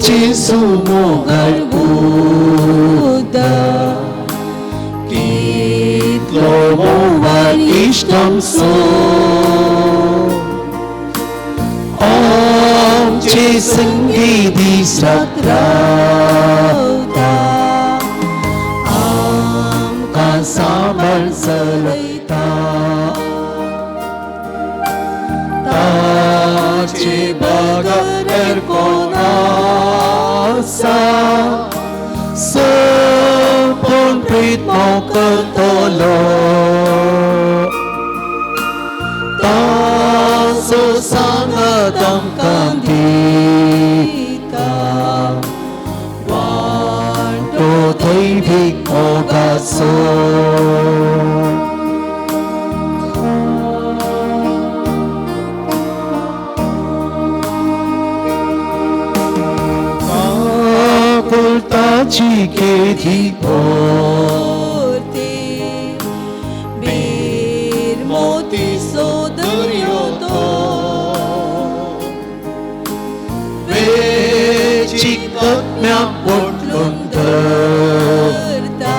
जेजू मोगाळ उदक कितलो मोगाळ इश्ट आमचो आमचे संगी दीस रात रावता आमकां सांबाळ चलयता ताचे बगर कोण आसा सोंपून प्रीत करतलो ताचो सांगात आमकां दिता वांटो दैवीक मोगाचो. ताची केदी पोर्ती बेरमोती दर्यो तो वेचीक आत्म्या पोटलून धरता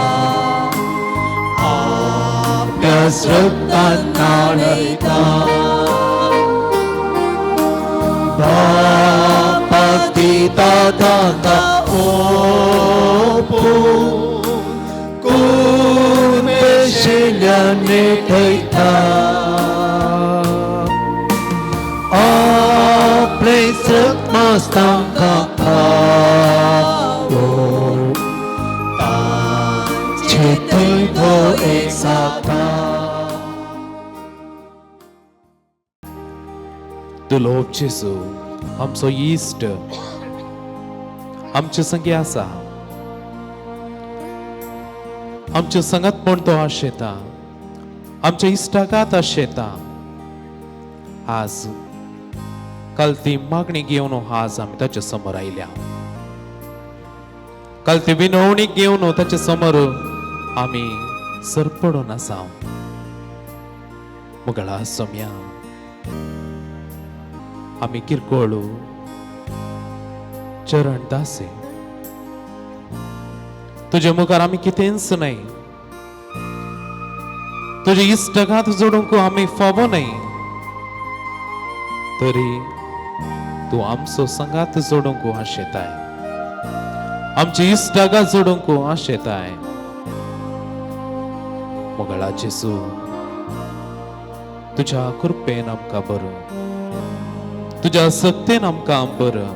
आपल्या श्रद्धान न्हाणयता बापाक दिता ताका ओपून कुमेशिल्यान नेटयता आपले श्रद्धास तांकां खावोवन तांचे थंय तो एक जाता. दुलोब जेजू आमचो इश्ट आमचे संगी आसा आमचे संगत म्हण तो आशेता आमच्या इश्टागात आशेता. आज काल ती मागणी घेवन आज आमी ताच्या समोर आयल्या. काल ती विनवणी घेवन ताच्या समोर आमी सरपडून आसा. मुगळा सोम्या आमी किरकोळ चरण दासे तुजे मुखार आमी कितेंच न्हय. तुजे इश्टागात जोडूंक आमी फावो न्हय तरी तूं आमचो संगात जोडूंक आशेताय आमची इश्टागात जोडूंक आशेताय. मोगळा जेजू तुज्या कृपेन आमकां बरो तुज्या सत्तेन आमकां बरो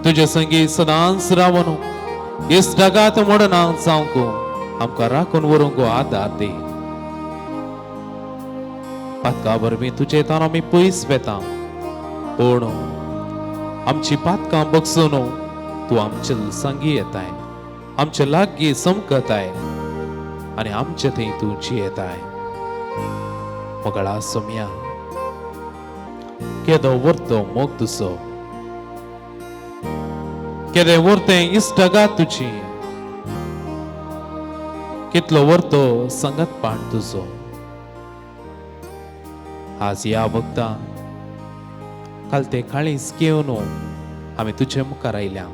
तुज्या संगी सदांच रावन इश्टागात मोडना जावंक आमकां राखून व्हरूंक आदार दी. पातका वरवीं तुजे तान आमी पयस वेता पूण आमची पातकां बगसून तूं आमचे संगी येताय आमचे लागीं समकताय आनी आमचे थंय तूं जियेताय. मोगळा सोम्या केदो व्हरतो मोग तुजो केदें व्हरतें इश्टागात तुजी कितलो व्हरतो संगतपाण तुजो. आज ह्या वखदां काल ते काळीज घेवन आमी तुजे मुखार आयल्या.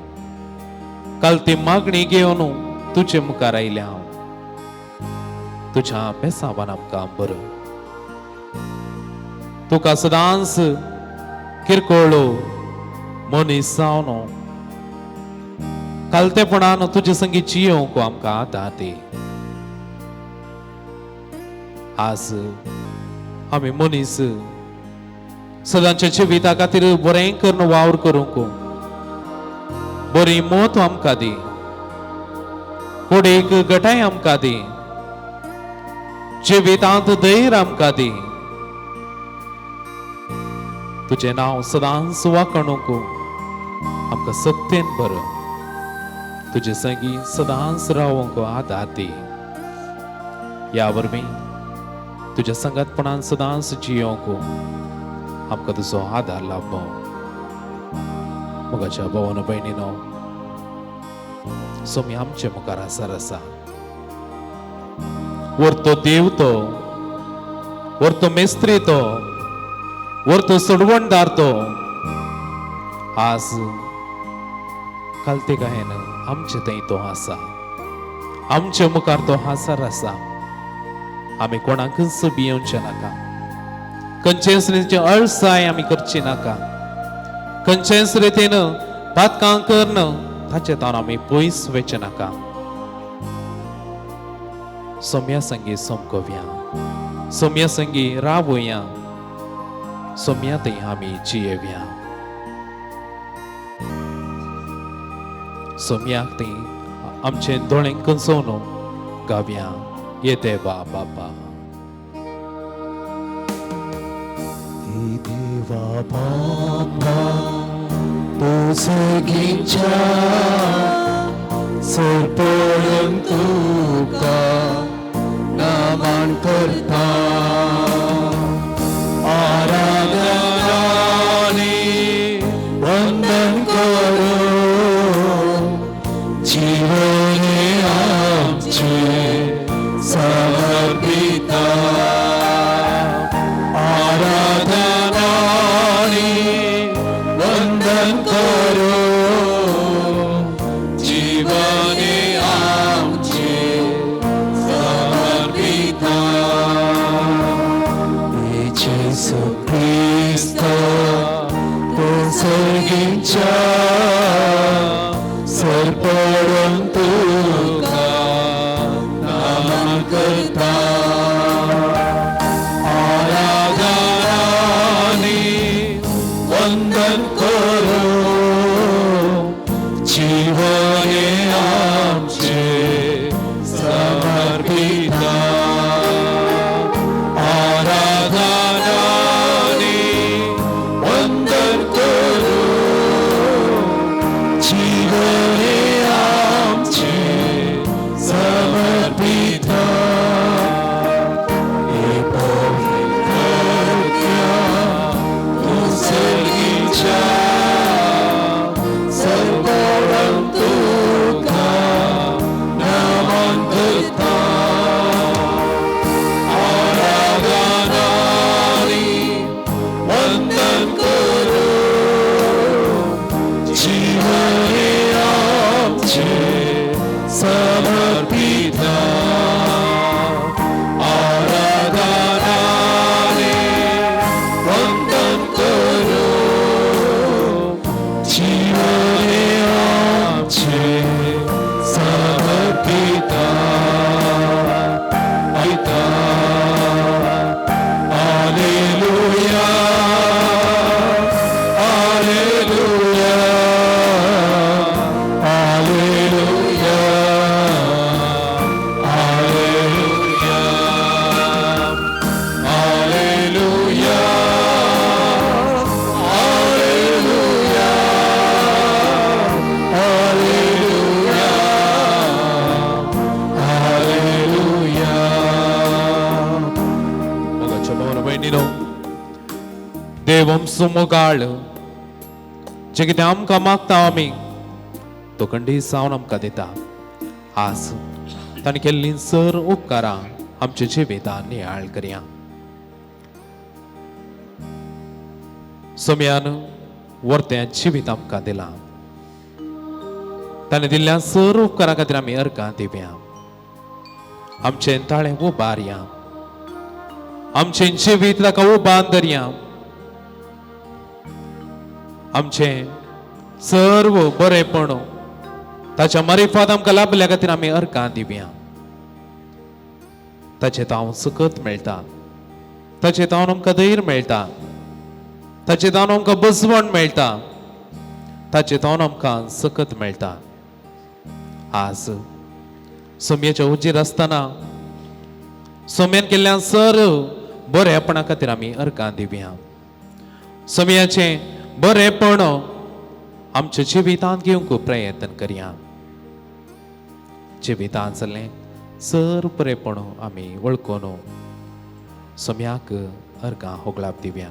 काल ती मागणी घेवन तुजे मुखार आयल्या. तुज्या बेसावान आमकां बरो तुका सदांच किरकोळ मनीस जावन कालतेपणान तुजे संगी जियोवंक आमकां आदार दी. आज आमी मनीस सदांच्या जिविता खातीर बरें करून वावर करूंक बरी मत आमकां दी कुडीक गटाय आमकां दी जिवितांत धैर्य आमकां दी. तुजें नांव सदांच वाखणूंक आमकां सत्तेन बरो तुजे संगी सदांच रावंक आदार दी. ह्या वरवीं तुज्या संगतपणान सदांच जियोवंक आमकां तुजो आदार लाभो. मोगाच्या भावानो भयणीनो सोमी आमचे मुखार आसार आसा. व्हरतो देव तो व्हरतो मेस्त्री तो व्हरतो सोडवणदार तो आज कालतेकायेन आमचे थंय तो आसा, आमचे मुखार तो हाजर आसा. आमी कोणाकच भियेवचें नाका, खंयचेच रितीचे अळसाय आमी करची नाका, खंयचेच रितीन पातकां करन ताचे तावन आमी पयस वचचें नाका. सोम्या संगी सोमकोवया, सोम्या संगी रावया, सोम्या थंय आमी जियेवया. सोम्याक थंय आमचे दोळे कंसोवन गावया, ये देवा बाबा. देवा बापा तूं सगींच्या सरपळून तुका नामान करता. आराधनानी वंदन करो जीवने आमचे समर्पिता. आराधनानी वंदन करो जीवने आमचे समर्पिता. जेसू क्रिस्त तूं सर्गीच्या सरपळून तुका नामान करता. आराधनानी वंदन करो जीवने आमचे समर्पिता. आराधनानी वंदन करो जीवने आमचे समर्पिता. हे पवित्रत्या तूं सर्गीच्या सरपळून तुका नामान करता. आराधनानी वंदन करो जीवने आमचे समर्पिता. आराधनानी वंदन करो जीवने आमचे समर्पिता. पिता. Hallelujah, hallelujah, hallelujah, hallelujah, hallelujah, hallelujah, hallelujah, hallelujah. मोगाच्या भावानो भयणीनो, देव आमचो मोगाळ, जे कितें आमकां मागता आमी तो खंडीत जावन आमकां दिता. आज ताणें केल्लीं सर उपकारां आमच्या जिवितान नियाळ करया. सोम्यान वर्त्या जिवीत आमकां दिलां, ताणें दिल्ल्या सर उपकारां खातीर आमी अर्गां दिवया. आमचें ताळें उबारया, आमचें जिवीत ताका उबान धरया. आमचें सर्व बरेपण ताच्या मारिफात आमकां लाभल्या खातीर आमी अर्गां दिवया. ताचें तावन सकत मेळटा, ताचें तावन आमकां धैर्य मेळटा, ताचें तावन आमकां बसवण मेळटा, ताचें तावन आमकां सकत मेळटा. आज सोमयेच्या उजीर आसतना सोम्यान केल्ल्या सर बरेपणा खातीर आमी अर्गां दिवया. सोमयाचें बरेपण आमच्या जिवितांत घेवंक प्रयत्न करया. जिवितांत जाल्लें सर बरेपण आमी वळखून सोम्याक अर्गां होगळाप दिवया.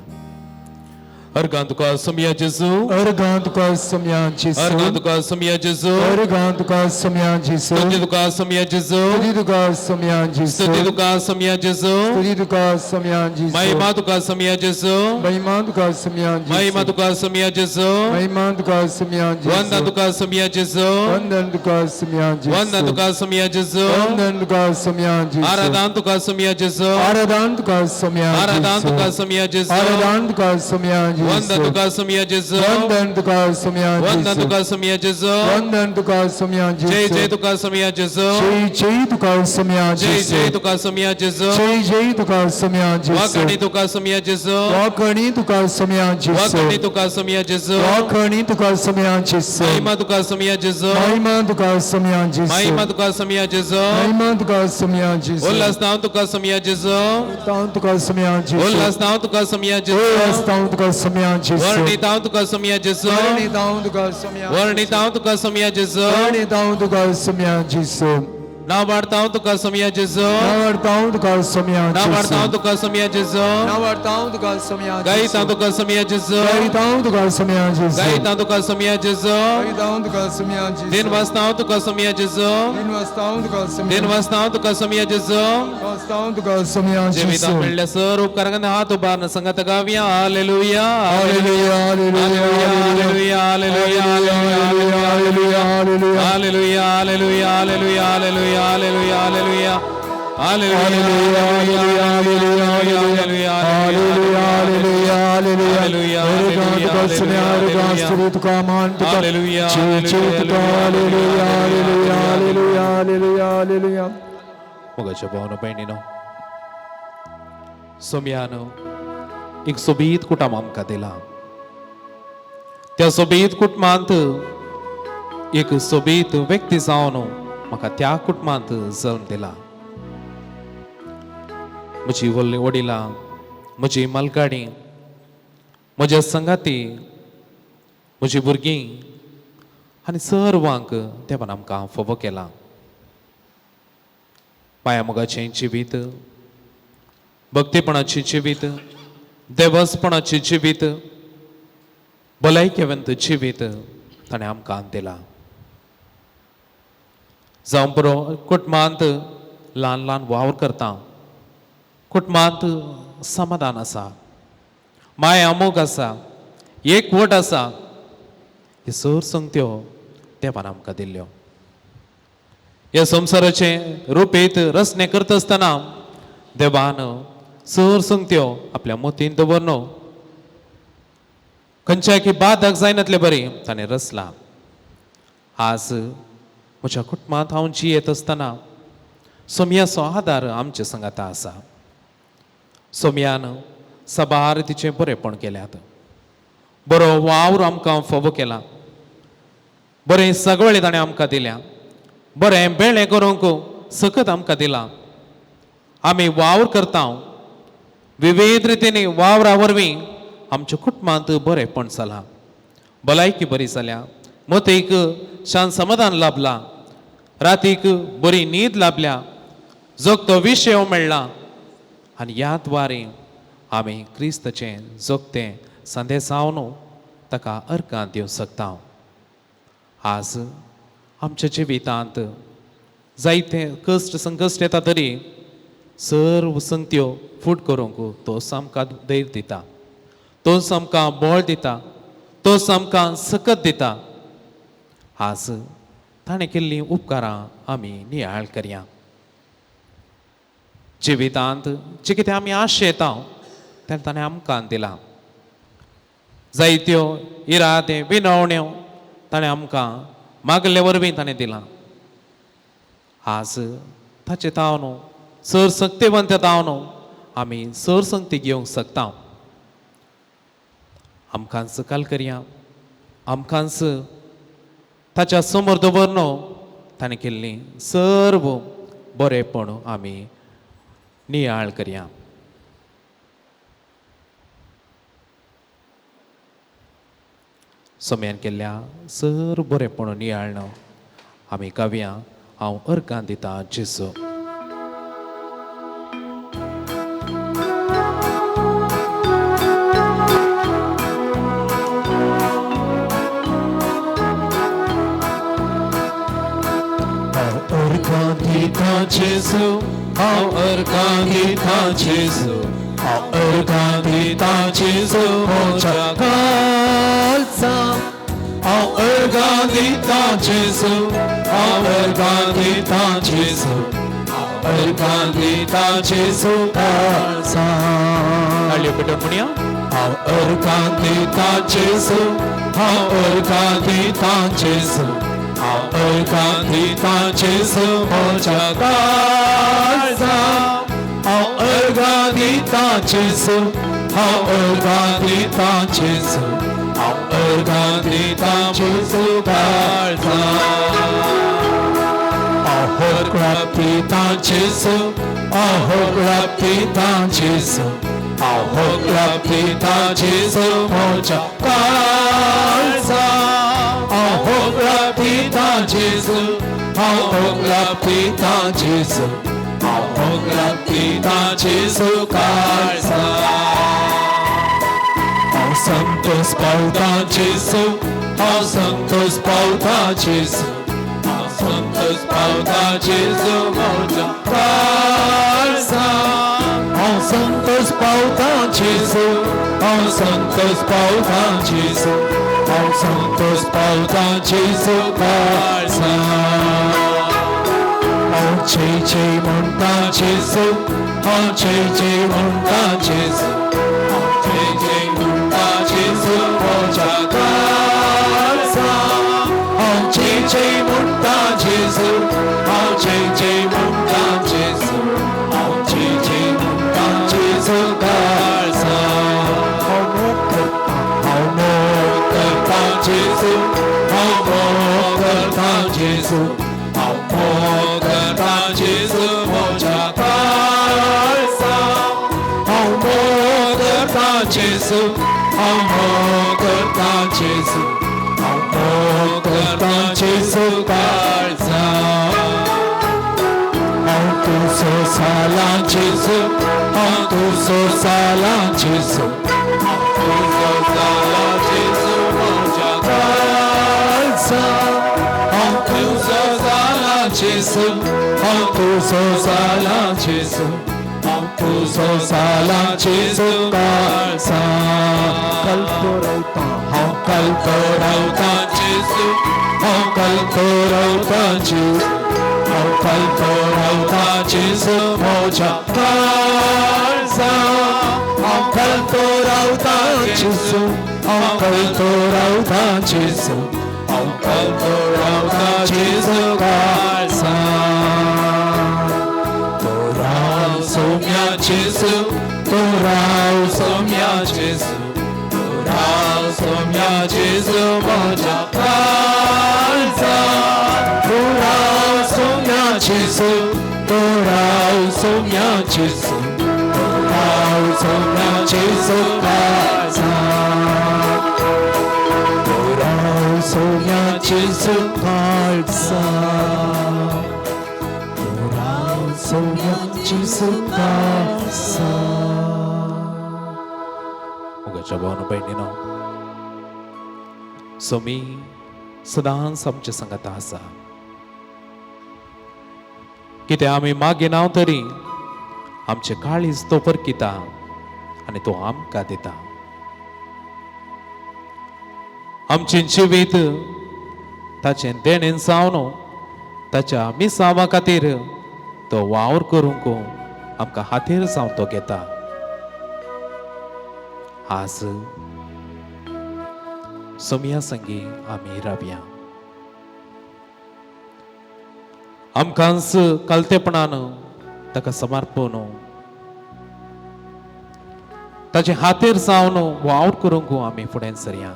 अर्गां तुका सोमया जेजू. अर्गां तुका सोमया जेजू. अर्गां तुका सोमया जेजू. अर्गां तुका सोमया जेजू. स्तुती तुका सोमया जेजू. स्तुती तुका सोमया जेजू. स्तुती तुका सोमया जेजू. स्तुती तुका सोमया जेजू. महिमा तुका सोमया जेजू. महिमा तुका सोमया जेजू. महिमा तुका सोमया जेजू. महिमा तुका सोमया जेजू. वंदन तुका सोमया जेजू. वंदन तुका सोमया जेजू. वंदन तुका सोमया जेजू. वंदन तुका सोमया जेजू. आराधन तुका सोमया जेजू. आराधन तुका सोमया जेजू. आराधन तुका सोमया जेजू. आराधन तुका सोमया जेजू. वंदन तुका सोमया जेजू. वंदन तुका सोमया जेजू. वंदन तुका सोमया जेजू. वंदन तुका सोमया जेजू. जय जय तुका सोमया जेजू. जय जय तुका सोमया जेजू. जय जय तुका सोमया जेजू. जय जय तुका सोमया जेजू. वाकणी तुका सोमया जेजू. वाकणी तुका सोमया जेजू. वाकणी तुका सोमया जेजू. वाकणी तुका सोमया जेजू. महिमा तुका सोमया जेजू. महिमा तुका सोमया जेजू. महिमा तुका सोमया जेजू. महिमा तुका सोमया जेजू. उल्लास नांव तुका सोमया जेजू. तांव तुका सोमया जेजू. उल्लास नांव तुका सोमया जेजू. उल्लास तांव तुका सोमया जेजू. वर्णी तांव तुका सोमया जेजू. वर्णी तांव तुका सोमया. वर्णी तांव तुका सोमया जेजू. वर्णी तांव तुका सोमया जेजू. नावाडतांव तुका सोमया जेजू. नावाडतांव तुका सोमया जेजू. नावाडतांव तुका सोमया जेजू. नावाडतांव तुका सोमया जेजू. गायतांव तुका सोमया जेजू. गायतांव तुका सोमया जेजू. गायतांव तुका सोमया जेजू. गायतांव तुका सोमया जेजू. दिनवासतांव तुका सोमया जेजू. दिनवासतांव तुका सोमया. दिनवासतांव तुका सोमया जेजू. दिनवासतांव तुका सोमया जेजू. जिवितांत मेळ्ळ्या सर उपकारांक हात उबारून संगत गावया. Hallelujah hallelujah hallelujah hallelujah hallelujah hallelujah hallelujah hallelujah hallelujah hallelujah hallelujah hallelujah hallelujah hallelujah hallelujah hallelujah. तुका सोमया स्तुती तुका मान तुका हालेलुया जय जय तुका. Hallelujah hallelujah hallelujah hallelujah hallelujah. मोगाच्या भावनो भयणीनो, सोमयान एक सोबीत कुटुंब आमकां दिला. त्या सोबीत कुटुंबांत एक सोबीत व्यक्ती जावन म्हाका त्या कुटुंबांत जल्म दिला. म्हजी व्हडली वडिलां, म्हजी मालगाडी, म्हज्या संगाती, म्हजी भुरगीं आनी सर्वांक देवान आमकां फावो केला. माया मोगाचें जिवीत, भक्तीपणाचें जिवीत, देवसपणाचें जिवीत, भलायकेवंत जिवीत ताणें आमकां दिलां. जावं बरो कुटुंबांत ल्हान ल्हान वावर करता, कुटुंबांत समाधान आसा, माया मोग आसा, एकवट आसा. ह्यो सर संगत्यो देवान आमकां दिल्ल्यो. ह्या संवसाराचें रुपेत रचने करता आसतना देवान सर संगत्यो आपल्या मतीन दवरनो खंयच्या की बादक जायनातले बरी ताणें रचला. आज म्हज्या कुटुंबांत हांव जियेत आसतना सोमयाचो आदार आमचे संगाता आसा. सोमयान साबार तिचें बरेंपण केल्यात, बरो वावर आमकां फावो केला, बरें सगळे ताणें आमकां दिल्या, बरें बेळें करूंक सकत आमकां दिलां. आमी वावर करता विविध रितीन वावरा वरवीं आमच्या कुटुंबांत बरेंपण जालां, भलायकी बरी जाल्या, मतीक शांत समाधान लाभलां, रातीक बरी न्हीद लाभल्या, जोगतो विशय मेळ्ळा. आनी ह्या द्वारे आमी क्रिस्ताचें जोगतें संदेसावन ताका अर्गां दिवंक शकता. आज आमच्या जिवितांत जायते कश्ट संकश्ट येता तरी सर्व संगत्यो फूट करूंक तोच आमकां धैर्य दिता, तोच आमकां बळ दिता, तोच आमकां सकत दिता. आज ताणें केल्लीं उपकारां आमी नियाळ करया. जिवितांत जें कितें आमी आशेता तें ताणें आमकां दिलां. जायत्यो इरादे विनवण्यो ताणें आमकां मागले वरवीं ताणें दिलां. आज ताचें तावन सर सक्तेवंत तावन आमी सर संगती घेवंक शकता. आमकांच काल करया, आमकांच ताच्या समोर दवरनो ताणें केल्लीं सर्व बरेंपण आमी नियाळ करया. सोम्यान केल्ल्या सर्व बरेंपण नियाळणो आमी गावया. हांव अर्गां दिता जेजू. जेजू, हांव अर्गां दितां जेजू, हांव अर्गां दितां जेजू म्हज्या काळजा. हांव अर्गां दितां जेजू, हांव अर्गां दितां जेजू, हांव अर्गां दितां जेजू काळजा. ताळयो पेटोवन म्हणया. हांव अर्गां दितां जेजू, हांव अर्गां दितां जेजू, हांव अर्गां दितां जेजू म्हज्या काळजा. हांव अर्गां दितां जेजू, हांव अर्गां दितां जेजू, हांव अर्गां दितां जेजू काळजा. हांव होगडाप दितां जेजू, हांव होगडाप दितां जेजू, हांव होगडाप दितां जेजू म्हज्या काळजा. हांव होगडाप दितां जेजू, हांव होगडाप दितां जेजू, हांव होगडाप दितां जेजू काळजा. हांव संतोष पावतां जेजू, हांव संतोष पावतां जेजू, हांव संतोष पावतां जेजू म्हज्या काळजा. हांव संतोष पावतां जेजू, हांव संतोष पावतां जेजू, हांव संतोष पावतां जेजू काळजा. हांव जय जय म्हणटां जेजू, हांव जय जय म्हणटां जेजू, हांव जय जय म्हणटां जेजू म्हज्या काळजा. हांव जय जय म्हणटां जेजू, हांव जय जय म्हणटां जेजू, हांव जय जय म्हणटां जेजू काळजा. हांव मोग करतां, हांव मोग करतां जेजू, हांव मोग करतां जेजू, हांव मोग करतां जेजू म्हज्या काळजा. हांव मोग करतां जेजू, हांव मोग करतां जेजू, हांव मोग करतां जेजू काळजा. हांव तुजो जाला जेजू, हांव तुजो जाला जेजू, हांव तुजो जाला जेजू म्हज्या काळजा. हांव तुजो जाला जेजू, हांव तुजो जाला जेजू, हांव तुजो जाला जेजू काळजा. कल्तो रावतां, हांव कल्तो रावतां जेजू, हांव कल्तो रावतां जेजू, हांव कल्तो रावतां जेजू म्हज्या काळजा. हांव कल्तो रावतां जेजू, हांव कल्तो रावतां जेजू, हांव कल्तो रावतां जेजू काळजा. तो राव सौम्या जेजू, तो राव सौम्या जेजू, तो राव सौम्या जेजू म्हज्या काळजा. तो राव सौम्या जेजू, तो राव सौम्या जेजू, तो राव सौम्या जेजू काळजा. तो राव सौम्या जेजू काळजा. तो राव सौम्या जेजू काळजा. मोगाच्या भावानो भयणीनो, सोमी सदांच आमच्या सांगाता आसा. कितें आमी मागिनाव तरी आमचें काळीज तो परकिता आनी तो आमकां दिता. आमचें जिवीत ताचें देणें जावन ताच्या मिसांवा खातीर तो वावर करूंक आमकां हातीर जावन तो घेता. आज सोमया संगी आमी रावया. आमकांच कलतेपणान ताका समर्पण ताचे हातीर जावन वावर करूंक आमी फुडें सरया.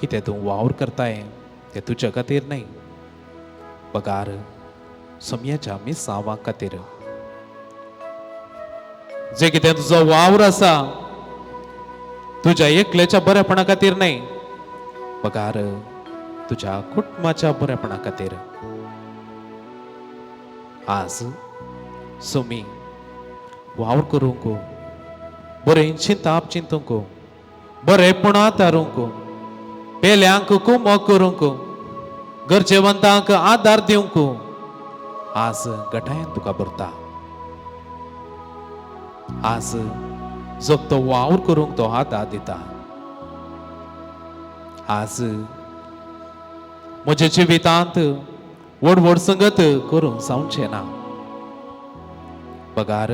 कितें तूं वावर करताय तें तुज्या खातीर न्हय, बगार सोमयाच्या मिसांवा खातीर. जे कितें तुजो वावर आसा तुज्या एकल्याच्या बरेपणा खातीर न्हय, बगार तुज्या कुटुंबाच्या बरेपणा खातीर. आज सोमी वावर करूंक, बरें चिंताप चिंतूंक, बरेपणा तारूंक, पेल्यांक कुमक करूंक, गरजेवंतांक आदार दिवंक आज गटायन तुका भरता. आज जगतो वावर करूंक तो आदार दिता. आज म्हज्या जिवितांत व्हड व्हड संगत करूंक जावचें ना, बगार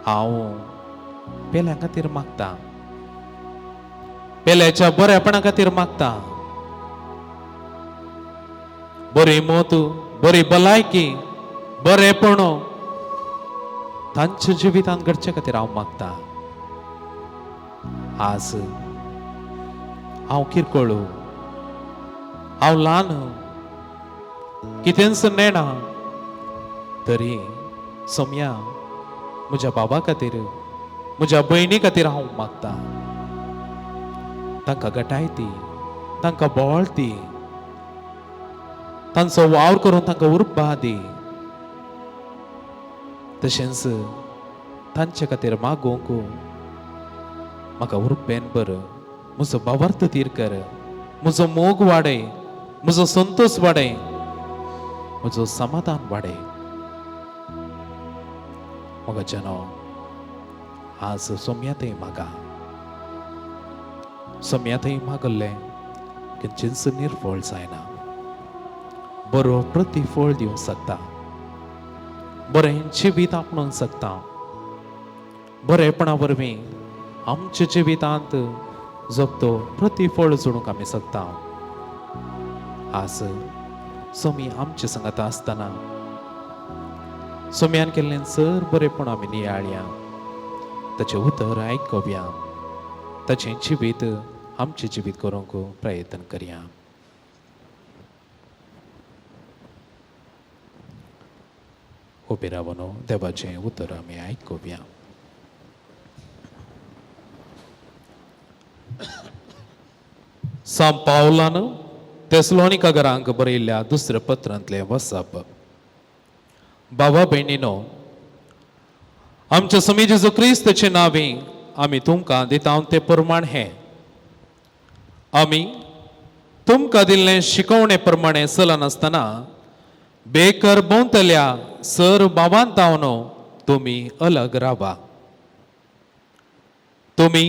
हांव पेल्या खातीर मागता, पेल्याच्या बऱ्यापणा खातीर मागता. बरी मोत, बरी भलायकी, बरेपण तांच्या जिवितांत घडचे खातीर हांव मागता. आज हांव किरकोळ, हांव ल्हान, कितेंच नेणा, तरी सोम्या म्हज्या बाबा खातीर, म्हज्या भयणी खातीर हांव मागता. तांकां गटाय ती, तांकां बळ दी, तांचो वावर करून तांकां उर्बा दी. तशेंच तांचे खातीर मागूंक म्हाका उर्बेन बर, म्हजो भावार्थ तीर कर, म्हजो मोग वाडय, म्हजो संतोश वाडय, म्हजो समाधान वाडय. म्हाका जनो आज सोम्या थंय मागा, सोम्या थंय मागल्लें खंयचेंच निर्फळ जायना. बरो प्रतिफळ दिवंक शकता, बरें जिवीत आपणोवंक शकता. बरेपणा वरवीं आमच्या जिवितांत जगतो प्रतिफळ जोडूंक आमी शकता. आज सोमी आमचे संगता आसतना सोम्यान केल्लें सर बरेपण आमी नियाळया, ताचें उतर आयकुया, ताचें जिवीत आमचें जिवीत करूंक प्रयत्न करया. उबे रावन देवाचें उतर आमी आयकुया. सांत पावलान तेसलोनिका घरांक बरयल्ल्या दुसऱ्या पत्रांतलें वसप. बाबा भयणीनो, आमच्या स्वामी जेजू क्रिस्ताचे नांवे आमी तुमकां दिता ते प्रमाण हें, आमी तुमकां दिल्लें शिकवणे प्रमाणे चलनासतना बेकर भोंवतल्या सर बाबांतावन तुमी अलग रावा. तुमी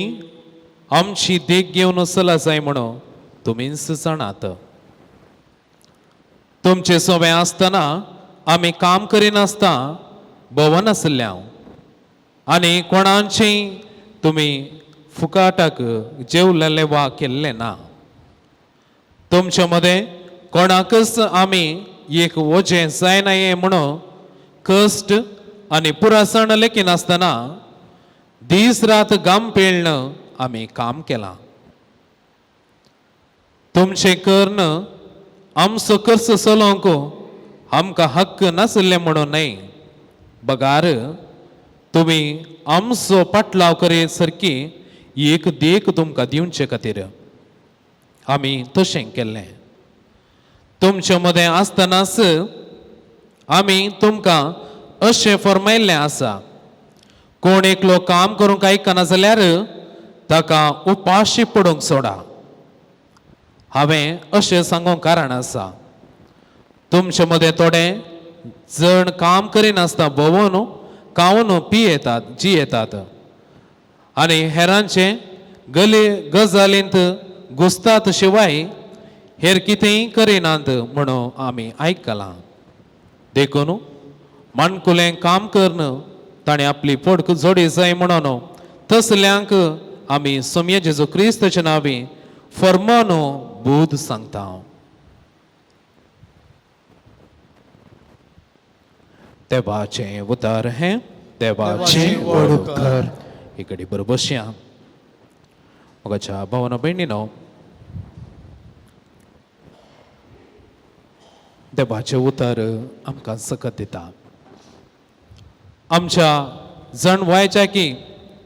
आमची देख घेवन चला जाय म्हणून तुमीच जाणात. तुमचे सवे आसतना आमी काम करिनासतना भोंवनासल्या आनी कोणाची तुमी फुकाटाक जेवलेले वा केल्लें ना. तुमचे मदें कोणाकच आमी एक वजें जायना हें म्हणून कश्ट आनी पुरासण लेखिनासतना दीस रात गाम पेळण आमी काम केलां. तुमचें कर्ण आमचो खर्च चलोवंक आमकां हक्क नाशिल्लें म्हणून न्हय, बगार तुमी आमचो पाटलाव करे सारकी एक देख तुमकां दिवचे खातीर आमी तशें केल्लें. तुमचे मदें आसतनाच आमी तुमकां अशें फर्मायल्लें आसा, कोण एकलो काम करूंक आयकना जाल्यार ताका उपाशी पडूंक सोडा. हांवें अशें सांगूंक कारण आसा, तुमचे मदें थोडे जण काम करिनासतना भोंवन खावन पियेतात जियेतात आनी हेरांचे गले गजालींत घुसतात शिवाय हेर कितेंय करिनात म्हणून आमी आयकलां. देखून माणकुलें काम करून ताणें आपली पोडक जोडी जाय म्हणून तसल्यांक आमी सोमये जेजू क्रिस्ताच्या नांवी फर्मान बूद सांगता. देवाचें उतर हें देवाचें उपकार. इकडे बरोबर बसया. मोगाच्या भावना भयणीनो, देवाचें उतर आमकां सकत दिता. आमच्या जणवायच्या की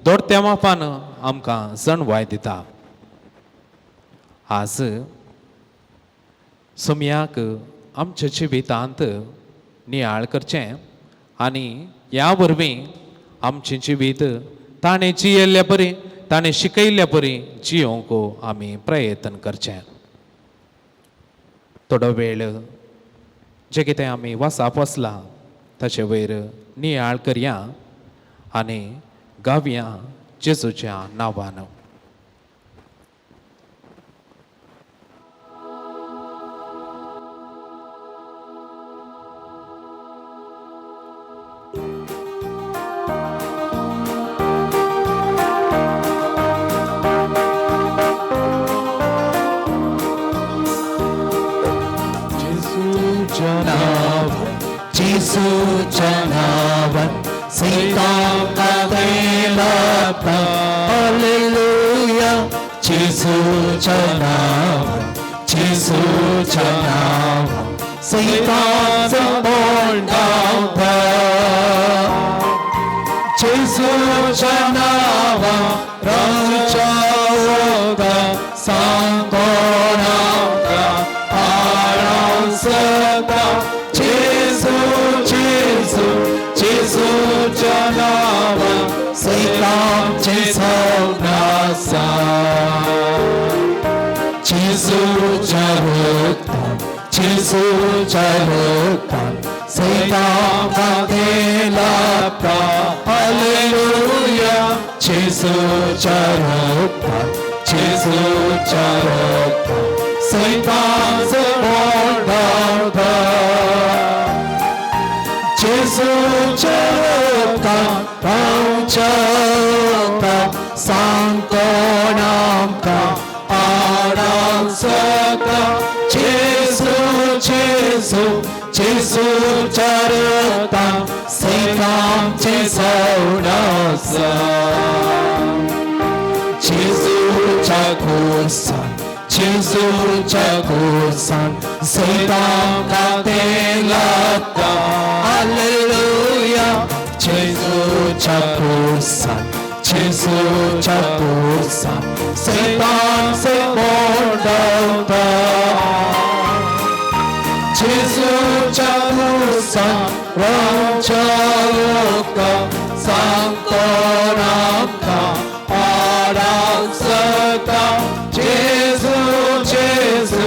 दोडत्या मापान आमकां जणवाय दिता. आज सोमयाक आमच्या जिवितांत नियाळ करचें आनी ह्या वरवीं आमचें जिवीत ताणें जियेल्ल्या परी, ताणें शिकयल्ल्या परी जियोवंक आमी प्रयत्न करचें. थोडो वेळ जें कितें आमी वासाप वसलां ताचे वयर नियाळ करया आनी गावया जेजूच्या नांवान. जेजूच्या नावान सैतान लपता. हालेलुया. जेजूच्या नावान, जेजूच्या नावान सैतान मोडावता. जेजूच्या नावान रंगच्या सांगोणांका आडावता. जेजू जेजू जेजूच्या नावान सैतानचें सवनासा. जेजूच्या रक्तान, जेजूच्या रक्तान सैतान लपता. हालेलुया. जेजूच्या रक्तान, जेजूच्या रक्तान सैतान मोडावता. जेजूच्या रक्तान रावच्या सांगोणांका आडावता. जेजू जेजू जेजूच्या रक्तान सैतानचें सवनासा. जेजूच्या खुर्सान, जेजूच्या खुर्सान सैतान लपता. हालेलुया. जेजूच्या खुर्सान, जेजूच्या खुर्सान सैतान मोडावता. जेजूच्या खुर्सान रावच्या सांगोणांका आडावता. जेजू जेजू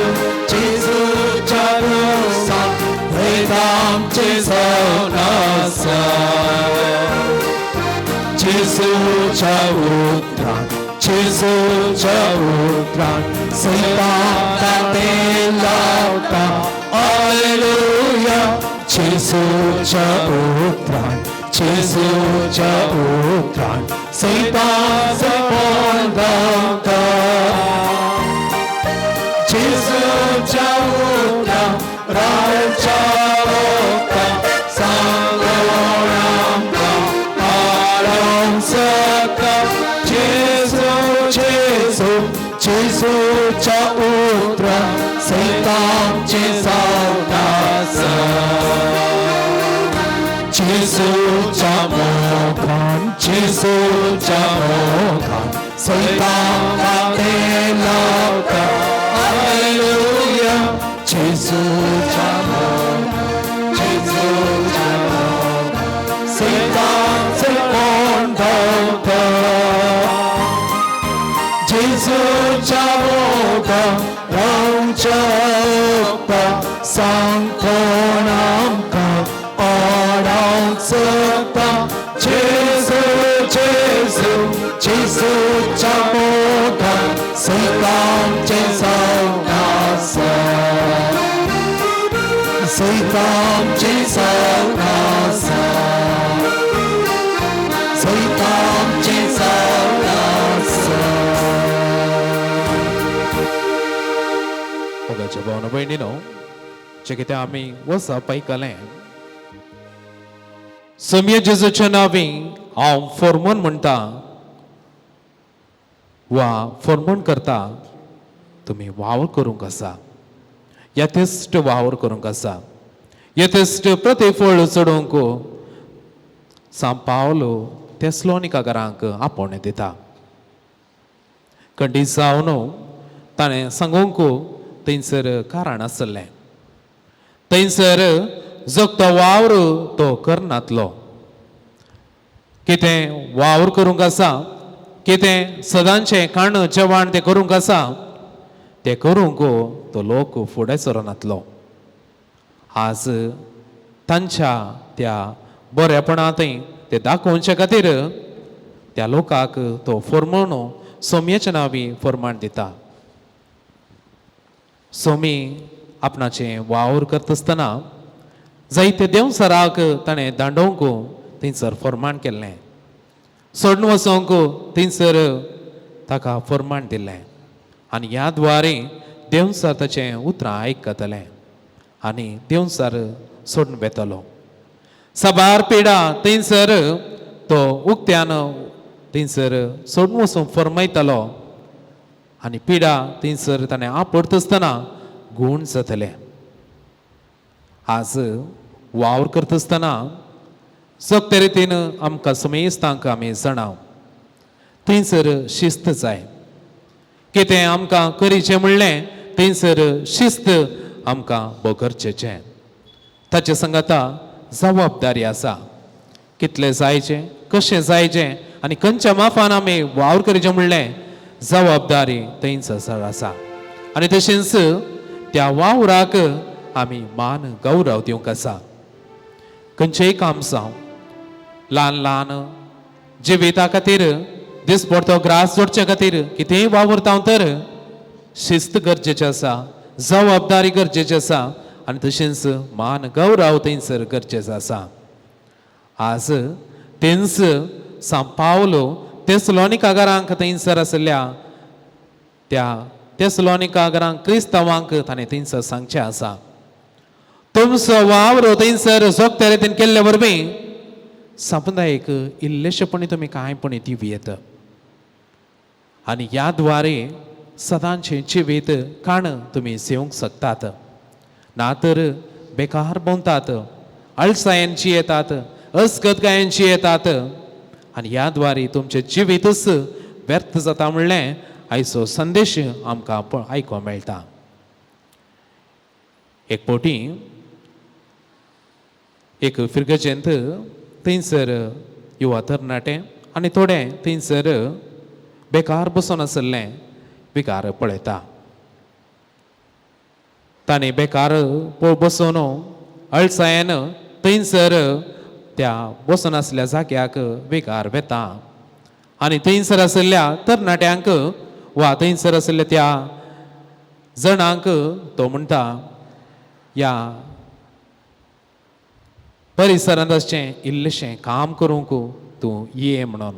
जेजूच्या खुर्सान सैतानचें सवनासा. जेजूच्या उतरान, जेजूच्या उतरान सैतान लपता. हालेलुया. जेजूच्या उतरान, जेजूच्या उतरान सैतान मोडावता. जेजूच्या उतरान रावच्या सांगोणांका आडावता. जेजू जेजू जेजूच्या उतरान सैतानचें सवनासा. जेजूच्या मोगान, जेजूच्या मोगान सैतान लपता. हालेलुया. जेजूच्या मोगान, जेजूच्या मोगान सैतान मोडावता. जेजूच्या मोगान रावच्या सांगोणांका आडावता. जेजू जेजू जेजूच्या मोगान सैतानचें सवनासा. सैतानचें सवनासा. सैतानचें सवनासा. मोगाच्या भावना भयणीनो, जें कितें आमी वचप आयकलें सम्य जेजूच्या नांवी हांव फॉर्मून म्हणटा वा फॉर्मून करता, तुमी वावर करूंक आसा, यथेश्ट वावर करूंक आसा, यथेश्ट प्रतिफळ चडोवंक सांव पावलो तेसलोनिका घरांक आपोवणें दिता. खंडीत जावन ताणें सांगूंक थंयसर कारण आसलें. थंयसर जगतो वावर तो करनातलो. कितें वावर करूंक आसा, कितें सदांचें खाण जेवण तें करूंक आसा, ते करूंक तो लोक फुडें सरनातलो. आज तांच्या त्या बरेपणांतय ते दाखोवचे खातीर त्या लोकांक तो फॉर्मोनो सोमयेच्या नांवी फॉर्माण दिता. सोमी आपणाचें वावर करता आसतना जायते देंवसराक ताणें दांडोवंक थंयसर फॉर्माण केल्लें, सोडून वचोंक थंयसर ताका फॉर्माण दिल्लें आनी ह्या द्वारे देंवसर ताचें उतरां आयकतलें आनी देंवसर सोडून वेतलो. साबार पिडा थंयसर तो उक्त्यान थंयसर सोडून वचूंक फरमायतालो आनी पिडा थंयसर ताणें आपडता आसतना गूण जातले. आज वावर करता आसतना सोंपते रितीन आमकां समेस्तांक आमी जाणाव थंयसर शिस्त जाय. कितें आमकां करीचें म्हणलें थंयसर शिस्त आमकां भोव गरजेचें. ताचे संगता जबाबदारी आसा, कितलें जायचें, कशें जायचें आनी खंयच्या माफान आमी वावर करीचें म्हणलें जबाबदारी थंयसर आसा. आनी तशेंच त्या वावराक आमी मान गौरव दिवंक आसा. खंयचेंय काम जावं, ल्हान ल्हान जिविता खातीर दिसपडतो ग्रास जोडचे खातीर कितेंय वावुरता तर शिस्त गरजेचें आसा, जबाबदारी गरजेची आसा आनी तशेंच मान गौरव थंयसर गरजेचो आसा. आज तेंच सांव पावलो तेसलोनिका घरांक थंयसर आशिल्ल्या त्या तेसलोनिका घरांक क्रिस्तांवांक ताणें थंयसर सांगचें आसा, तुमचो वावर थंयसर सोंपते रितीन केल्ले वरवीं समुदायेक इल्लेशेपणी तुमी कांयपणी दिवं येत आनी ह्या द्वारे सदांचें जिवीत काण तुमी जेवंक शकतात. ना तर बेकार भोंवतात, अळसायांची येतात, अस्गतगायांची येतात आनी ह्या द्वारे तुमचें जिवीतच व्यर्थ जाता म्हणलें आयचो संदेश आमकां आयकूंक मेळटा. एक फावटी एक फिर्गजेंत थंयसर युवा तरणाटे आनी थोडे थंयसर बेकार बसून आशिल्ले विकार पळयता. तांणी बेकार बसून अळसायेन थंयसर त्या बसून आसल्या जाग्याक विकार वेता आनी थंयसर आशिल्ल्या तरणाट्यांक वा थंयसर आशिल्ल्या त्या जणांक तो म्हणटा, ह्या परिसरांत आसचें इल्लेशें काम करूंक तूं ये म्हणून.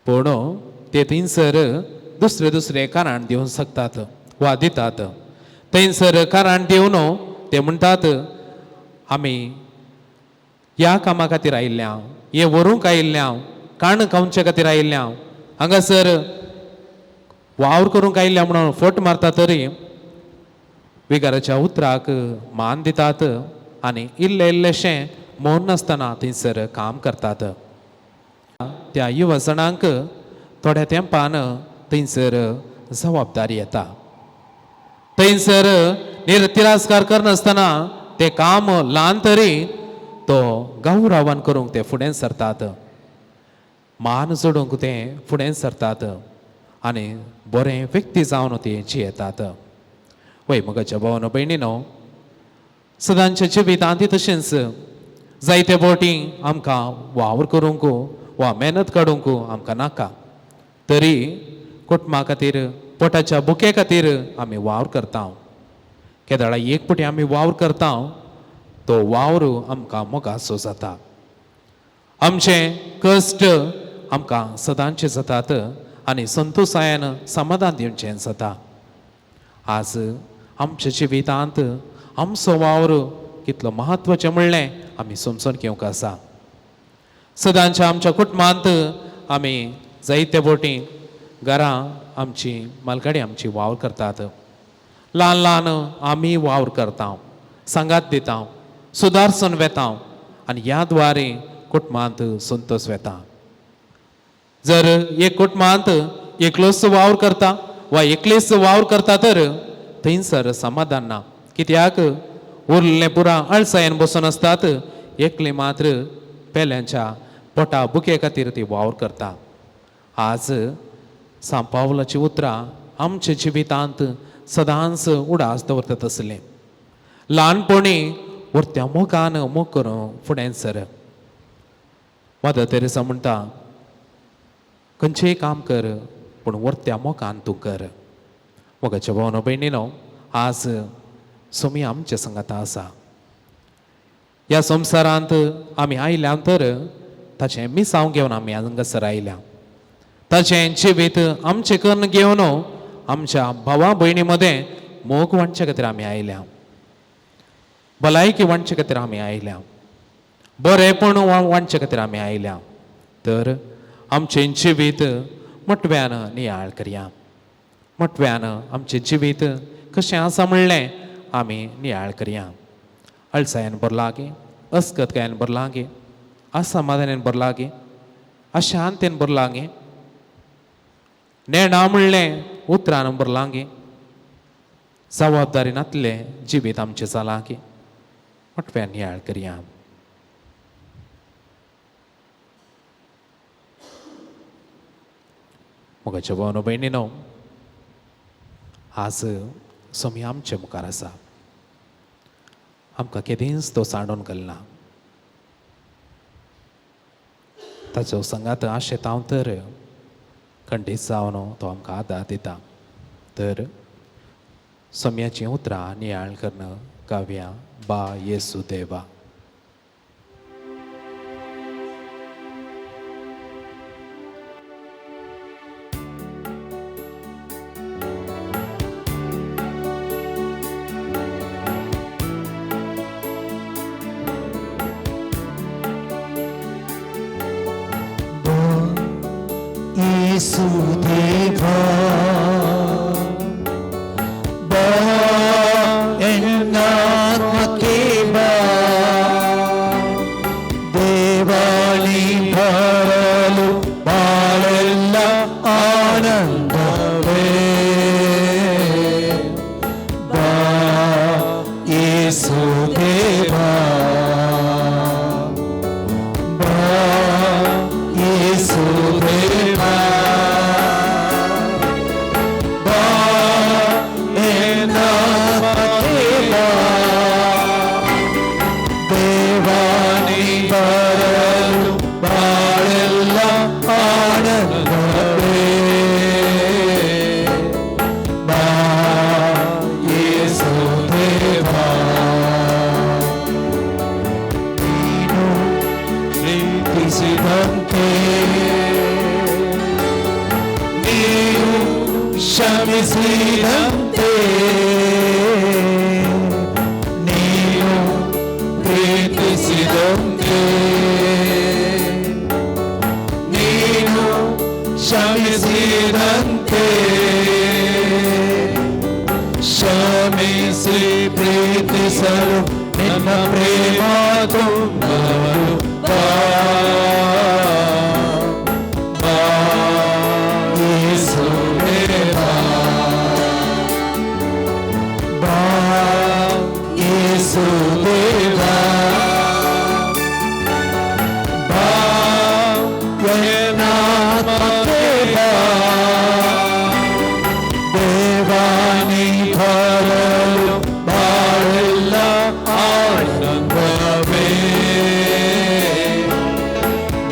पूण ते थंयसर दुसरे दुसरे कारण दिवंक शकतात वा दितात. थंयसर कारण दिवन ते म्हणटात, आमी ह्या कामा खातीर आयिल्ल्या, हे व्हरूंक आयिल्ल्या, काण खावचे खातीर आयिल्ल्या, हांगासर वावर करूंक आयिल्ल्या म्हणून फट मारता तरी विगाराच्या उतराक मान दितात आनी इल्लें इल्लेशें मौन नासतना थंयसर काम करतात. त्या युवा जाणांक थोड्या तेंपान थंयसर जबाबदारी येता. थंयसर तिरस्कार करनासतना ते काम ल्हान तरी तो गौरवान करूंक ते फुडें सरतात, मान जोडूंक ते फुडें सरतात आनी बरें व्यक्ती जावन ते जियेतात. वय म्हज्या भावानो भयणीनो, सदांच्या जिवितांत तशेंच जायते फावटी आमकां वावर करूंक वा मेहनत काडूंक आमकां नाका, तरी कुटुंबा खातीर पोटाच्या भुके खातीर आमी वावर करता. केदळा एक फावटी आमी वावर करता तो वावर आमकां मोगाचो जाता. आमचे कश्ट आमकां सदांचे जातात आनी संतोशायेन समाधान दिवचें जाता. आज आमच्या जिवितांत आमचो वावर कितलो म्हत्वाचें म्हणलें आमी समजून घेवंक आसा. सदांच्या आमच्या कुटुंबांत आमी जायते फावटी घरां आमची मालगाडी आमची वावर करतात, ल्हान ल्हान आमी वावर करता, सांगात दिता, सुदारसून वेता आनी ह्या द्वारे कुटुंबांत संतोश वेता. जर एक कुटुंबांत एकलोच वावर करता वा एकलेच वावर करता तर थंयसर समाधान ना, कित्याक उरलें पुरा अळसायेन बसून आसतात, एकले मात्र पेल्यांच्या पोटा भुके खातीर ती वावर करता. आज सांपावलाची उतरां आमच्या जिवितांत सदांच उडास दवरतात आसलें. ल्हानपणी व्हरत्या मोगान मोग करून फुडें सर. मदर तेरेसा म्हणटा, खंयचेंय काम कर पूण व्हरत्या मोगान तूं कर. मोगाच्या भावनो भयणीनो, आज सोमी आमच्या संगाता आसा. ह्या संवसारांत आमी आयल्या तर ताचें मिसांव घेवन आमी हांगासर आयल्या. ताचें जिवीत आमचें करून घेवन आमच्या भावा भयणी मदें मोग वांटचे खातीर आमी आयल्या, भलायकी वांटचे खातीर आमी आयल्या, बरेंपण वांटचे खातीर आमी आयल्या. तर आमचें जिवीत मटव्यान नियाळ करया, मटव्यान आमचें जिवीत कशें आसा म्हणलें आमी नियाळ करया. अळसायेन भरलां गे, अस्कतकायेन भरलां गे, असमाधानान भरलां गे, अशांतेन भरलां गे, नेणा म्हणलें उतरान भरलां गे, जबाबदारी नातलें जिवीत आमचें जालां गे. मटव्यान नियाळ करया. मोगाच्या भावनो भयणीनो, आज सोमी आमचे मुखार आसा. आमकां केदींच तो सांडून घालना. ताचो संगात आशेत हांव तर खंडीत जावन तो आमकां आदार दिता. तर सोम्याचीं उतरां नियाळ करून गावया बा येसू देवा. Yesudeva, ba ennatmake ba, devani bharalu balella anandave, ba Yesudeva, ba Yesudeva. ಕ್ಷಮಿಸಿದಂತೆ ನೀನು ಪ್ರೀತಿಸಿದಂತೆ, ನೀನು ಕ್ಷಮಿಸಿದಂತೆ, ಕ್ಷಮಿಸಿ ಪ್ರೀತಿಸಲು ನಿನ್ನ ಪ್ರೇಮ ತುಂಬಲು ಬಾ ಬಾ ಯೇಸುವೇ ಬಾ, ಬಾ ಯೇಸುವೇ ಬಾ, ಬಾ ಎನ್ನಾತ್ಮಕ್ಕೆ ಬಾ, ದೇವಾನಿ ಬರಲು ಬಾಳೆಲ್ಲ ಆನಂದವೇ,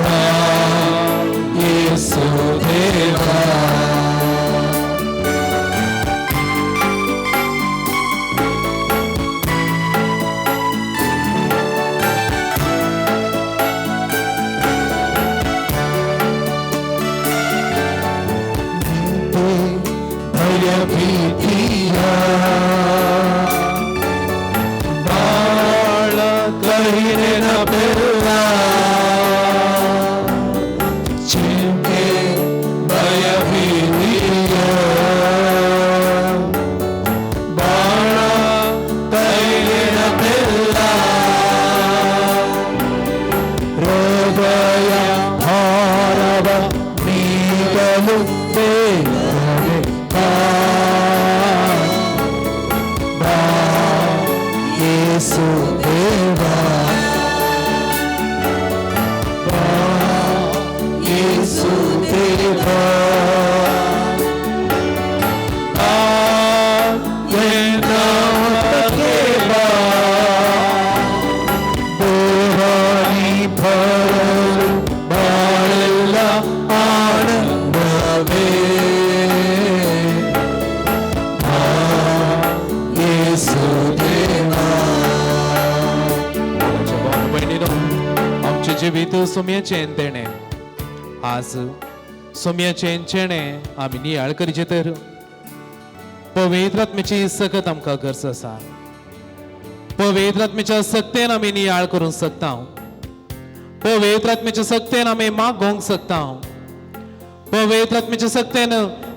ಬಾ सोम्याचें देणें. आज सोम्याचें चेणें आमी नियाळ करचें तर पवित्र आत्म्याची सकत आमकां गरज आसा. पवित्र आत्म्याच्या सक्तेन आमी नियाळ करूंक शकता. पवित्र आत्म्याच्या सक्तेन आमी मागोवंक शकता. पवित्र आत्म्याच्या सक्तेन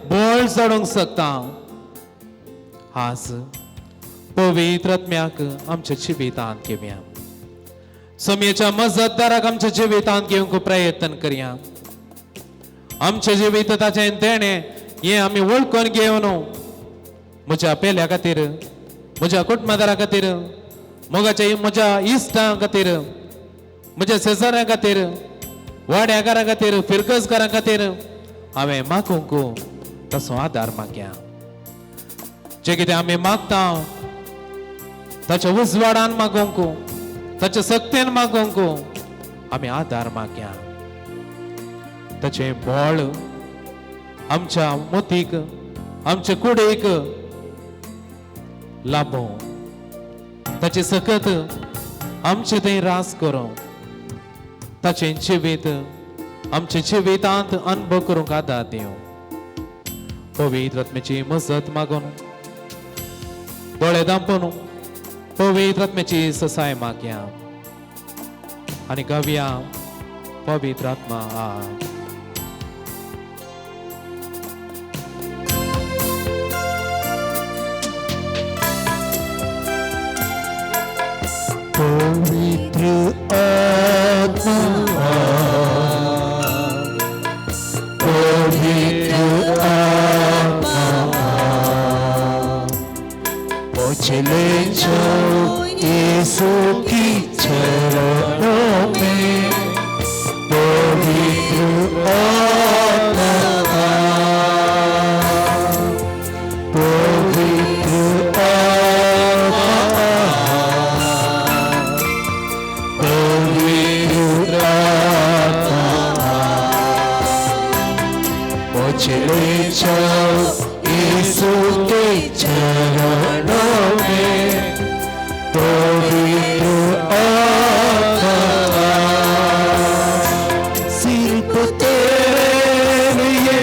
बळ चडोवंक शकता. आज पवित्र आत्म्याक आमच्या जिवितांत घेवया. सोम्याच्या मजतदाराक आमच्या जिवितांत घेवंक प्रयत्न करया. आमच्या जिवीत ताचें देणें हें आमी वळखून घेवन म्हज्या पेल्या खातीर, म्हज्या कुटुंबादारा खातीर, मोगाच्या म्हज्या इश्टां खातीर, म्हज्या शेजाऱ्यां खातीर, वाड्याकारां खातीर, फिरकसकारां खातीर हांवें मागूंक तसो आदार मागया. जें कितें आमी मागता ताच्या उजवाडान मागोवंक, ताच्या सक्तेन मागोवंक आमी आदार मागया. ताचें बळ आमच्या मोतीक, आमच्या कुडीक लाभोवं. ताचें सकत आमचें थंय रास करूं. ताचें जिवीत आमच्या जिवितांत अनुभव करूंक आदार दिवं. पवित्र आत्म्याची मजत मागून दोळे दांपून पवित्र आत्म्याची ससाय मागया आनी गावया पवित्र आत्मा आ. पवित्र आत्मा, पवित्र आत्मा, मुझे चलो यीशु की चरणों में. पवित्र आत्मा, पवित्र आत्मा, पवित्र आत्मा, मुझे चलो यीशु के चरणों में. पवित्र आत्मा, सिर्फ तेरे लिए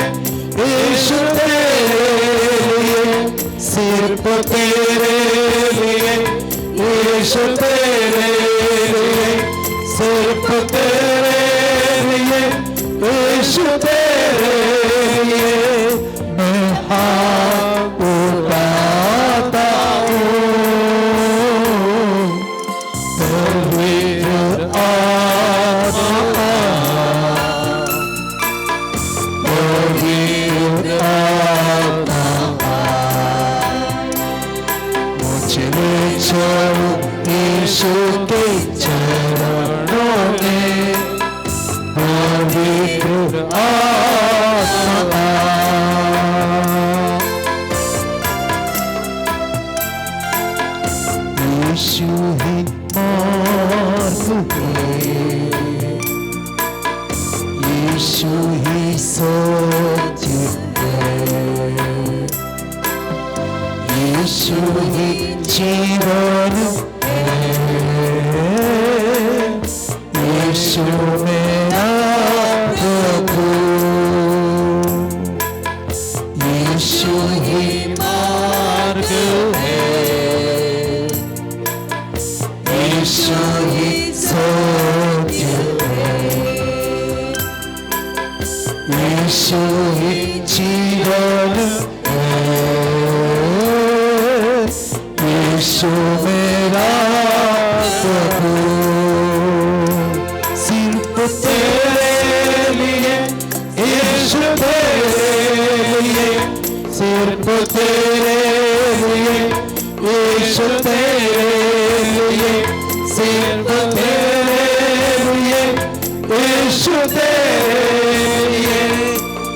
यीशु तेरे लिए, सिर्फ तेरे लिए यीशु तेरे लिए, सिर्फ तेरे लिए यीशु तेरे लिए मैं हाथ उठाता हूँ. पवित्र आत्मा, पवित्र आत्मा, मुझे ले चलो यीशु के चरणों में. पवित्र आत्मा, यीशु ही मार्ग है, यीशु ही सत्य है, यीशु ही जीवन है, यीशु मेरा प्रभु, यीशु ही मार्ग है, यीशु ही सत्य है, यीशु ही जीवन है, यीशु मेरा प्रभु. सिर्फ तेरे लिए यीशु तेरे लिए, सिर्फ तेरे लिए यीशु तेरे लिए, सिर्फ तेरे लिए यीशु तेरे लिए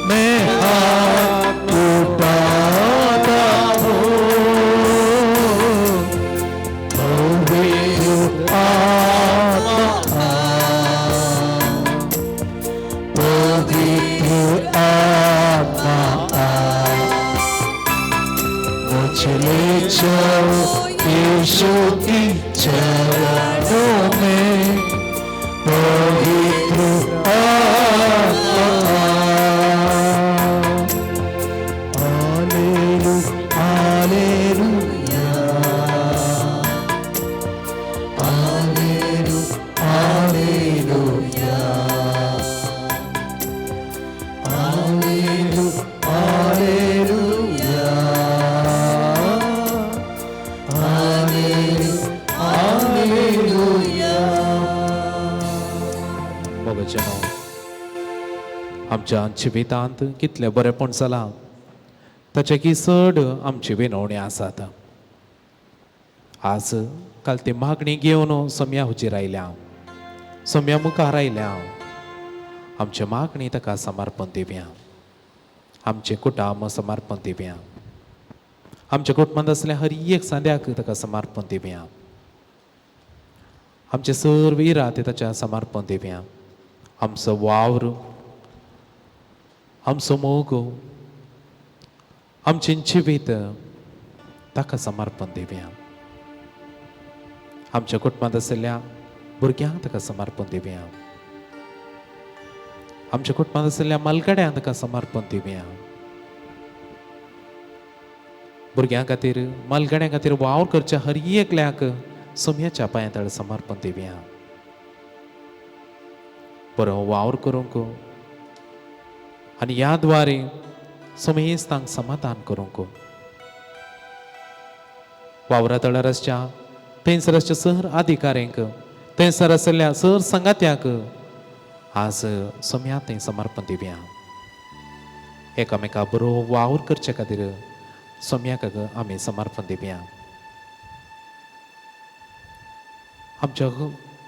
मैं हाथ उठाता हूँ. पवित्र आत्मा, पवित्र आत्मा, मुझे ले चलो यीशु की चरणों में. पवित्र आमच्या जिवितांत कितलें बरेंपण जालां ताचे की चड आमची विनवणी आसात. आज काल ती मागणी घेवन सोम्या हुजीर आयल्या, सोम्या मुखार आयल्या. आमची मागणी ताका समर्पण दिवया, आमचें कुटुंब समर्पण दिवया, आमच्या कुटुंबांत आसल्या हर एक सांद्याक ताका समर्पण दिवया, आमचे सर्व इरादे ताच्या समर्पण दिवया, आमचो वावर, आमचो मोग, आमचें जिवीत ताका समर्पण दिवया. आमच्या कुटुंबांत आशिल्ल्या भुरग्यांक ताका समर्पण दिवया, आमच्या कुटुंबांत आशिल्ल्या मालगड्यांक ताका समर्पण दिवया. भुरग्यां खातीर, मालगड्यां खातीर वावर करच्या हर एकल्याक सोम्याच्या पांया तळ समर्पण दिवया. बरो वावर करूंक आनी ह्या द्वारे समेस्तांक समाधान करूंक. वावरा तळार आसच्या थंयसर आसच्या सर अधिकाऱ्यांक, थंयसर आशिल्ल्या सर संगात्यांक आज सोम्या थंय समर्पण दिवया. एकामेका बरो वावर करचे खातीर सोम्याक आमी समर्पण दिवया. आमच्या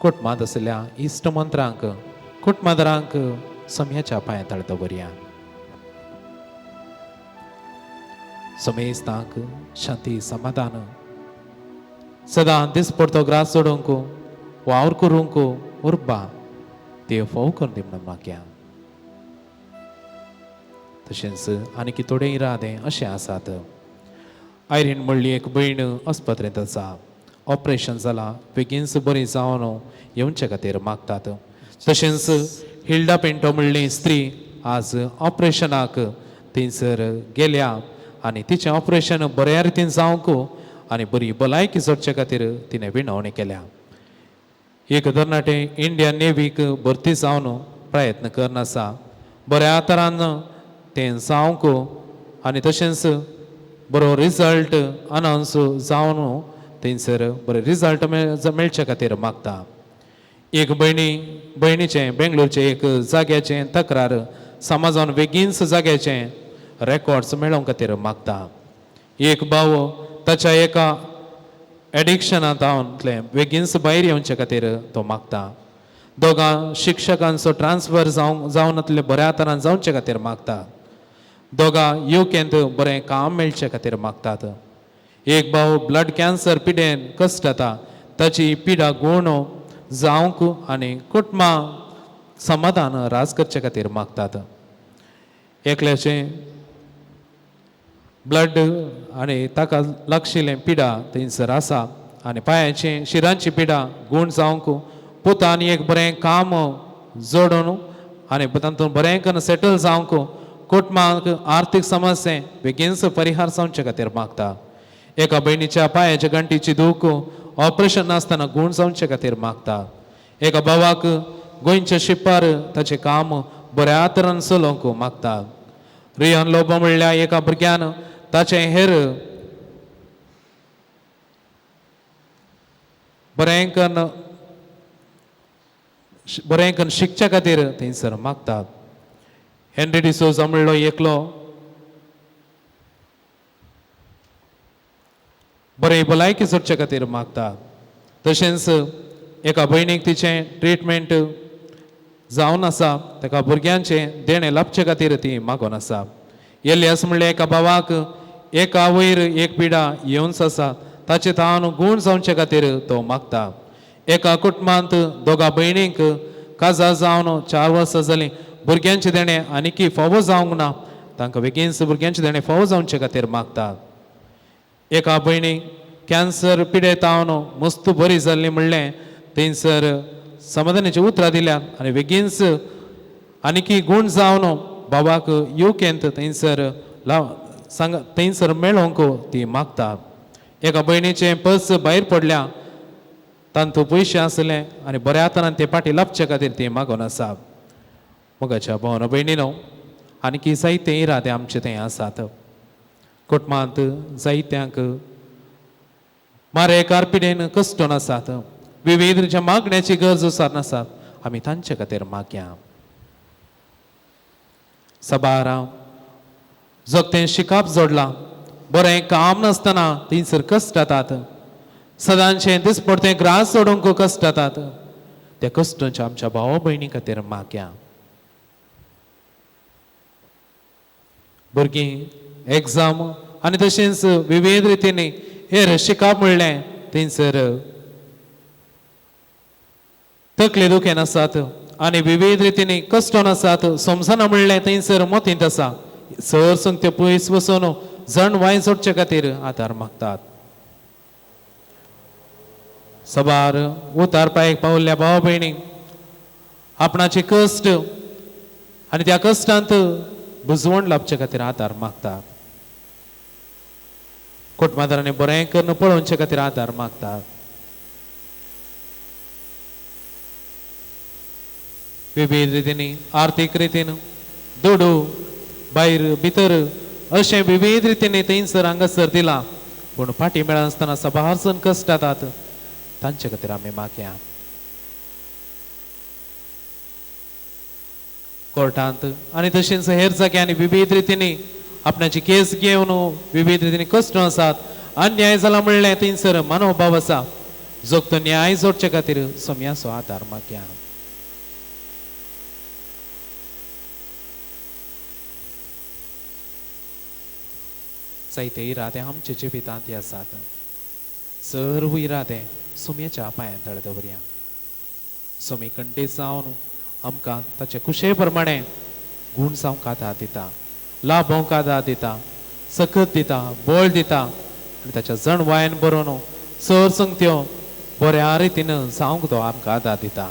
कुटुंबांत आशिल्ल्या इश्ट मंत्रांक, कुटुंबादारांक सोम्याच्या पांया तळ दवरया. समेस्तांक शांती समाधान सदां दिसपडतो ग्रास जोडूंक, वावर करूंक उर्बा देव फोव करून दी म्हणून मागया. तशेंच आनी थोडे इरादे अशें आसात. आयरीन म्हणली एक भयण आस्पत्रेंत आसा, ऑपरेशन जालां, बेगीनच बरी जावन येवचे खातीर मागतात. तशेंच हिल्डा पेंटो म्हणली स्त्री आज ऑपरेशनाक थंयसर गेल्या आनी तिचें ऑपरेशन बऱ्या रितीन जावंक आनी बरी भलायकी जोडचे खातीर तिणें विनवणी केल्या. एक तरणाटे इंडियन नेवीक भरती जावन प्रयत्न करनासा, बऱ्या तरान तें जावंक आनी तशेंच बरो रिजल्ट अनावन्स जावन थंयसर बरे रिजल्ट मेळचे खातीर मागता. एक भयणीचें बेंगलोरचें एक जाग्याचें तक्रार समाजान बेगीनच जाग्याचें रेकॉर्ड्स मेळोवंक खातीर मागता. एक भाव ताच्या एका एडिक्शनांतलें बेगीनच भायर येवचे खातीर तो मागता. दोगां शिक्षकांचो ट्रान्सफर जावन बऱ्या तरान जावचे खातीर मागता. दोगां युकेंत बरें काम मेळचे खातीर मागतात. एक भाव ब्लड कॅन्सर पिडेन कश्ट जाता, ताची पिडा गूण जावंक आनी कुटुंबां समाधान राज करचे खातीर मागतात. एकल्याचें ब्लड आनी ताका लागशिल्लें पिडा थंयसर आसा आनी पांयाचें शिरांची पिडा गूण जावंक पुतान एक बरें काम जोडून आनी तातूंत बरें करून सेटल जावंक कुटुंबाक आर्थीक समस्या बेगीनच परिहार जावचे खातीर मागता. एका भयणीच्या पांयाच्या गांठीची दूख ऑपरेशन नासतना गूण जावचे खातीर मागता. एका भावाक गोंयच्या शिपार ताचें काम बऱ्या तरान चलोवंक मागता. रियन लोबो म्हणल्यार एका भुरग्यान ताचें हेर बरें करून शिकच्या खातीर थंयसर मागतात. हेनरी डिसोजा म्हणलो एकलो बरें भलायकी जोडचे खातीर मागता. तशेंच एका भयणीक तिचें ट्रिटमेंट जावन आसा, ताका भुरग्यांचें देणें लाबचे खातीर ती मागून आसा. एलियास म्हणलें एका भावाक एका वयर एक पिडा येवनच आसा, ताचे तावन गूण जावचे खातीर तो मागता. एका कुटुंबांत दोगा भयणींक काजार जावन 4 वर्सां जालीं, भुरग्यांचें देणें आनीकी फावो जावंक ना, तांकां बेगीनच भुरग्यांचें देणें फावो जावचे खातीर मागता. एका भयणीक कॅन्सर पिडेतावन मस्त बरी जाल्ली म्हणलें थंयसर समाधानाची उतरां दिल्यात आनी बेगीनच आनीकी गूण जावन बाबाक युकेंत थंयसर सांग थंयसर मेळोवंक ती मागता. एका भयणीचें पर्स भायर पडल्या, तांतू पयशे आसले आनी बऱ्या तरान ते फाटीं लाबचे खातीर ती मागून आसा. मोगाच्या भावन भयणीनो, आनीकी जायते इरादे आमचे थंय आसात. कुटुंबांत जायत्यांक मारेकार पिडेन कश्टून आसात, विविध मागण्याची गरज आसात, आमी तांचे खातीर मागया. सबारा जगतें शिकाप जोडलां, बरें काम नासतना थंयसर कश्ट जातात, सदांचें दिसपडतें ग्रास जोडूंक कश्ट जातात. त्या कश्टांच्या आमच्या भाव भयणी खातीर मागया. भुरगीं एग्जाम आनी तशेंच विविध रितींनी हेर शिकाप म्हणलें थंयसर तकले दुखेन आसात आनी विविध रितींनी कश्टन आसात, समजना म्हणलें थंयसर मोतींत आसा. सर संग ते पयस वचून जण वाय जोडचे खातीर आदार मागतात. सबार उतार पायक पावल्ल्या भाव भयणी आपणाचे कश्ट आनी त्या कश्टांत बुजवण लाभचे खातीर आदार मागतात. कोटमादारांनी बरें करून पळोवचे खातीर आदार मागतात. विविध रितींनी आर्थीक रितीन दुडू भायर भितर अशें विविध रितींनी थंयसर हांगासर दिलां, पूण फाटीं मेळनासतना सबार जण कश्ट जातात, तांचे खातीर आमी मागया. कोर्टांत आनी तशेंच हेर जाग्यांनी विविध रितींनी आपणाची केस घेवन विविध रितींनी कश्ट आसात, अन्याय जाला म्हणलें थंयसर मनोभाव आसा. जोगतो न्याय जोडचे खातीर सोम्याचो आदार मागया. जायते इरादे आमचे जिवितांत आसात, सर्व इरादे सुम्याच्या पांयां तळ दवरया. सुमी कंटे जावन आमकां ताचे कुशे प्रमाणे गूण जावंक आदार दिता, लाभोवंक आदार दिता, सकत दिता, बळ दिता आनी ताच्या जण वायन बरोवन सर संगत्यो बऱ्या रितीन जावंक तो आमकां आदार दिता.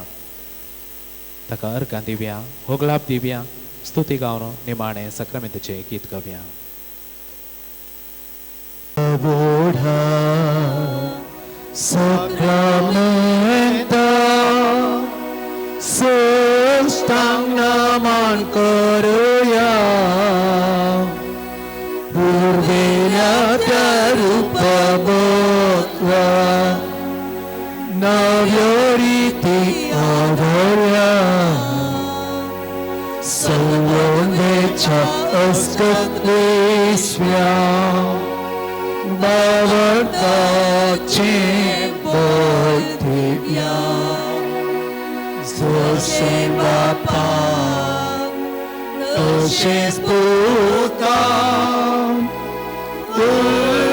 ताका अर्गां दिवया, होगळाप दिवया, स्तुती गावन निमाणें सक्रामेंताचें गीत गावया. Sacramento साष्टांग नमन करूया, पूर्वेल्या त्या रूपमत्वा नव्यो रीती आवरया, सौवनेच्या अस्कत्वेस्व्या बावरताचे बोल दिव्या, जशें बापाक तशेंच पुताक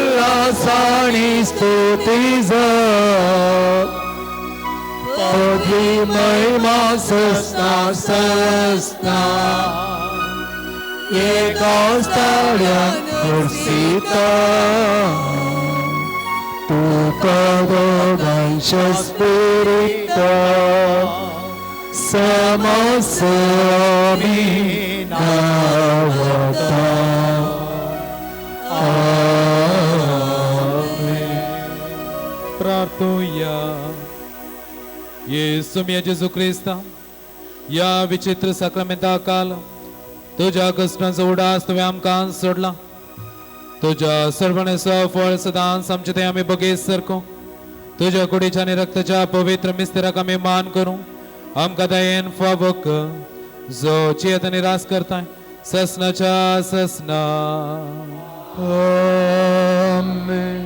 उल्हासानी स्तुती जात, पदवी महिमा सस्ना सस्ना एका स्थाळ्यान हर्षिता, तुका दोगांच्या स्पिरिता समसमी नावता. आमेन. प्रार्थुया. येसू मिया जेजू क्रिस्ता, या विचित्र साक्रामेंता काल तुज्या कश्टांचो उडास तुवें आमकां सोडला. तुज्या सर्वणेचो फळ सदांच आमचे ते आमी बगेस सारको तुज्या कुडीच्या आनी रक्ताच्या पवित्र मिस्तेराक आमी मान करूं. आमकां दयेन फावो कर, जो जियेत आनी रास करताय ससनाच्या ससना. आमेन.